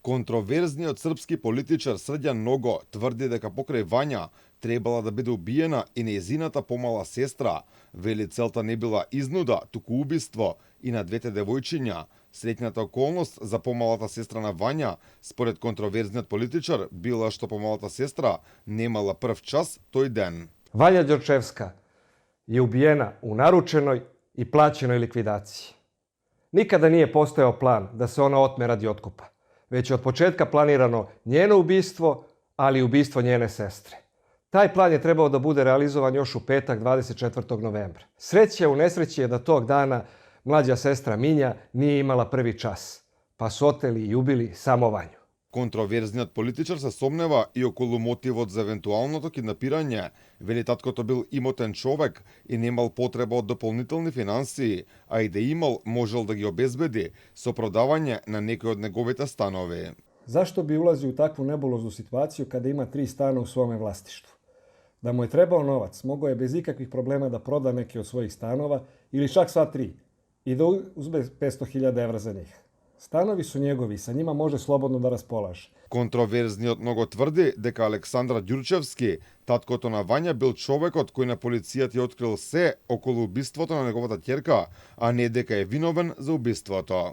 Контроверзниот српски политичар Срđan Nogo тврди дека покрај Вања требала да биде убиена и нејзината помала сестра. Вели целта не била изнуда, туку убиство и на двете девојчиња. Среќната околност за помалата сестра на Вања, според контроверзниот политичар, била што помалата сестра немала прв час тој ден. Vanja Đorčevska je ubijena u naručenoj i plaćenoj likvidaciji. Nikada nije postojao plan da se ona otme radi otkupa, već je od početka planirano njeno ubistvo, ali i ubistvo njene sestre. Taj plan je trebao da bude realizovan još u petak 24. novembra. Sreća u nesreći je da tog dana mlađa sestra Minja nije imala prvi čas, pa su oteli i ubili samo Vanju. Контроверзниот политичар се сомнева и околу мотивот за евентуалното киднапирање. Вели таткото бил имотен човек и немал потреба од дополнителни финансии, а и да имал, можел да ги обезбеди со продавање на некои од неговите станови. Zašto bi ulazio u takvu nebuloznu situaciju kada ima 3 stana u svome vlastištvu? Da mu je trebao novac, mogao je bez ikakvih problema da proda neki od svojih stanova ili čak sva 3 i da uzme 500.000 evra za njih. Stanovi su njegovi, sa njima može slobodno da raspolaže. Контроверзниот Nogo тврди дека Александра Ѓурчевски, таткото на Вања, бил човекот кој на полицијата ја открил се околу убиството на неговата ќерка, а не дека е виновен за убиството.